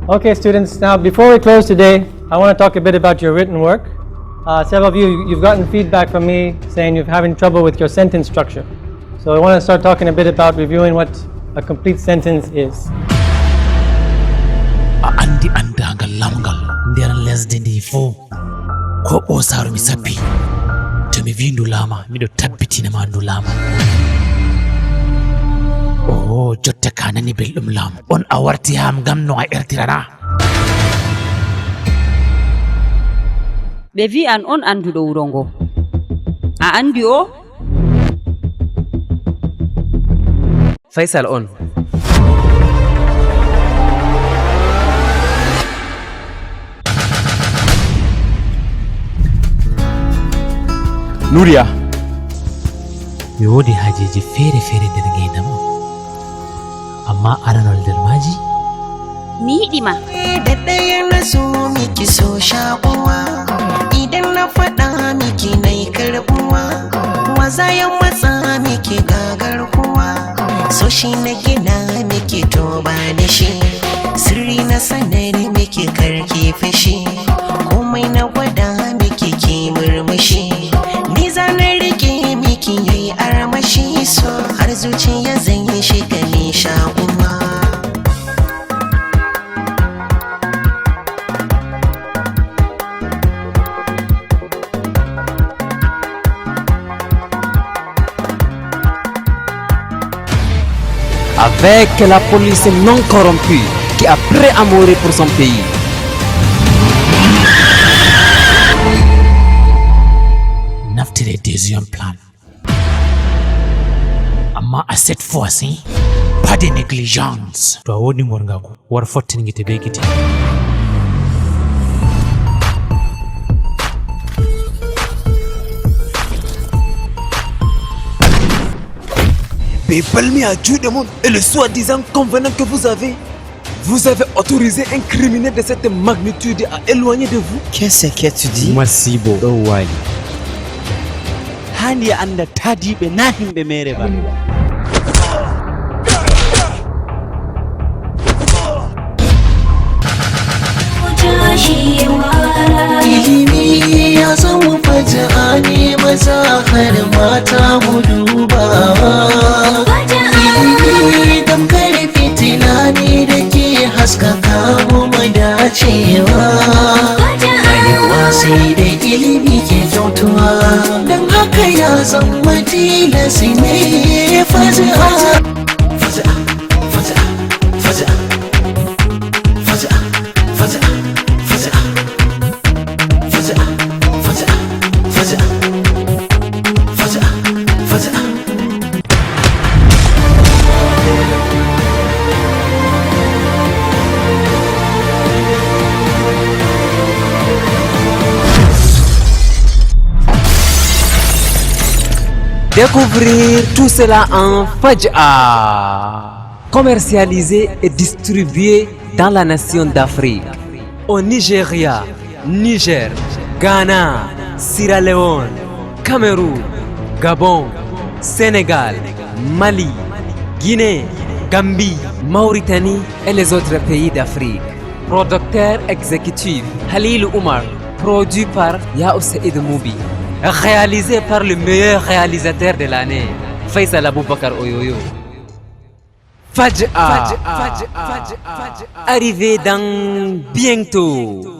Okay, students, now before we close today, I want to talk a bit about your written work. Several of you, you've gotten feedback from me saying you're having trouble with your sentence structure. So I want to start talking a bit about reviewing what a complete sentence is. A andi andagal lamgal nder lesdi ndi fuu ko ɓosaru mi sappi to mi wi ndu laama miɗo tabbitinama ndu laama o jotta ka nani belɗum laamu on a warti ham ngam no a ertirana. Ɓe wi an on anduɗo wuro ngo a andi o. Faisal on. Nuriya. Mi woodi haajeji feere feere nder ngeendam am amma aranol nder maaji. Mi yiɗima. Da ɗaya na so miki so shaƙuwa, idan na faɗa miki na yi karɓuwa, waza ya matsa miki gagar kuwa, so shi na gina miki to ba da shi, sirri na sanari miki karki fashi, komai na gwada miki ki murmushi, ni zanen rike miki yayi armashi, so har zuciya zan yi shiga ni shaƙuwa. Avec la police non corrompue qui a prêt à mourir pour son pays. Naftire deuxième plan amma à cette fois-ci pas de négligence to a wodi gorgaku war fottin gite be gite. Be palmi à juuɗe mon et le soi-disant convenant que vous avez. Vous avez autorisé un criminel de cette magnitude à éloigner de vous. Qu'est-ce que tu dis? Masibo ɗon wali. Hani a anda taadiɓe na himɓe mere ba. Ilimi ya zama faja'a ne maza har mata mu dubawa. Ilimi tamkar fitila ne da ke haskaka mu mu dacewa. Rayuwa sai da ilimi ke kyautuwa, don haka ya zama tilas ne faja'a. Faja'a, faja'a, faja'a, faja'a, faja'a, faja'a. Faja'a, faja'a, faja'a, faja'a, faja'a. Découvrir tout cela en Faj'a. Commercialisé et distribué dans la nation d'Afrique. Au Nigeria, Niger, Ghana, Sierra Leone, Cameroun, Gabon, Sénégal, Mali, Guinée, Gambie, Mauritanie et les autres pays d'Afrique. Producteur exécutif Halil Oumar, produit par Yao Saïd Moubi. Réalisé par le meilleur réalisateur de l'année, Faisal Aboubakar Oyoyo. Faj'a, arrivé dans bientôt.